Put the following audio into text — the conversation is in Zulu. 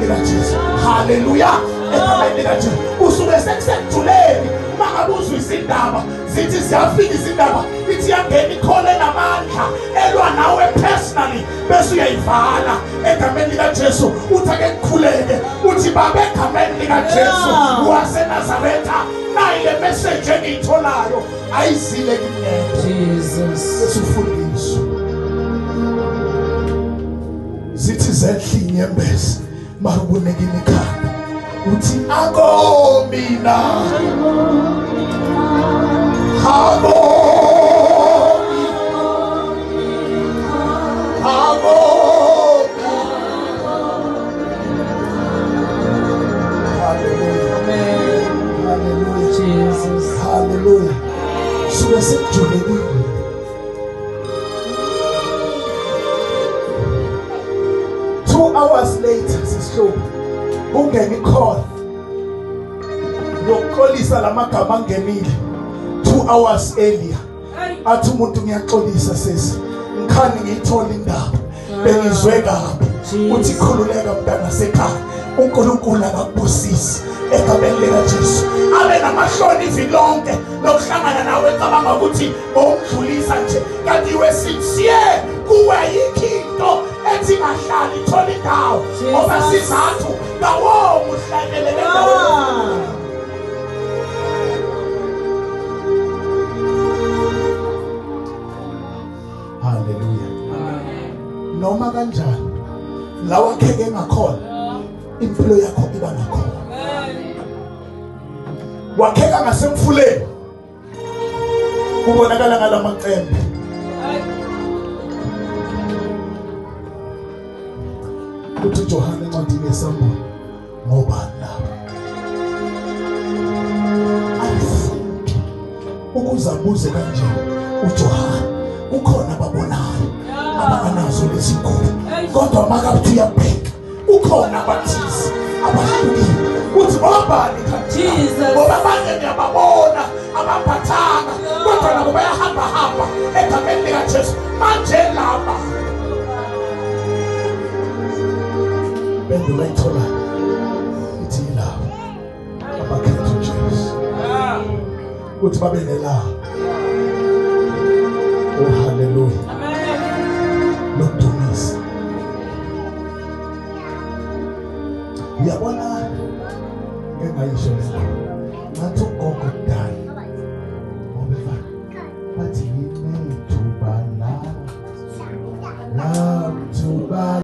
likaJesu. Haleluya, egameni likaJesu. Usuke sekujuleni mangabe uzwa izindaba zithi ziyafika izindaba, ithi yangena ikhole namandla elwa nawe personally, bese uyayivala egameni likaJesu. Uthi ake kukhuleke, uthi Baba egameni likaJesu waseNazaretha, nayi le message engiyitholayo ayizile kimi. Jesus. Esifundiswa zithi zehla inyembezi marubuneka imikhanda, uthi ako mina, ako ako. Hallelujah. Hallelujah. Jesus. Hallelujah. Suke sekujulekile. 2 hours later sisihlobo ungena icall yokuxolisa lamagama angenile 2 hours earlier. Athi umuntu ngiyaxolisa sesi, ngikhani ngiyithola indaba bengizwe kabi. Uthi khululeka mntana sekhaya, uNkulunkulu akakubusisi egameni likaJesu. Abe namahloni iviki lonke lokuhlangana nawe ecabanga ukuthi bowumdlulisa nje, kanti iwe sincere kuwe ayikho into ethi ngahlali ithola indawo ngoba sizathu ngawomu uhlanyelele endaweni. Hallelujah. Noma kanjani la wakheke ngakhona impilo yakho iba nakhona. Wakheka ngasemfuleni kubonakala ngalamacembe. Uthi Johane encwadini yeSambulo, ngobani laba? I think ukuze abuze kanje uJohane, kukhona ababonayo abanganazo lezi ngubo, kodwa makathi uyabheka ukhona abathize abahlukile. Uthi ngobani kanti? Ngoba abanye ngiyababona abaphathanga, kodwa nabo bayahamba hamba egameni likaJesu. Manje laba impendulo ayitholayo ithi yilabo abakhetha uJesu ukuthi babe nelanga. Oh haleluya, lokudumisa. Uyabona engayisho lento, ngathi ugogo kudala ngoba bathi yinethuba la lamthu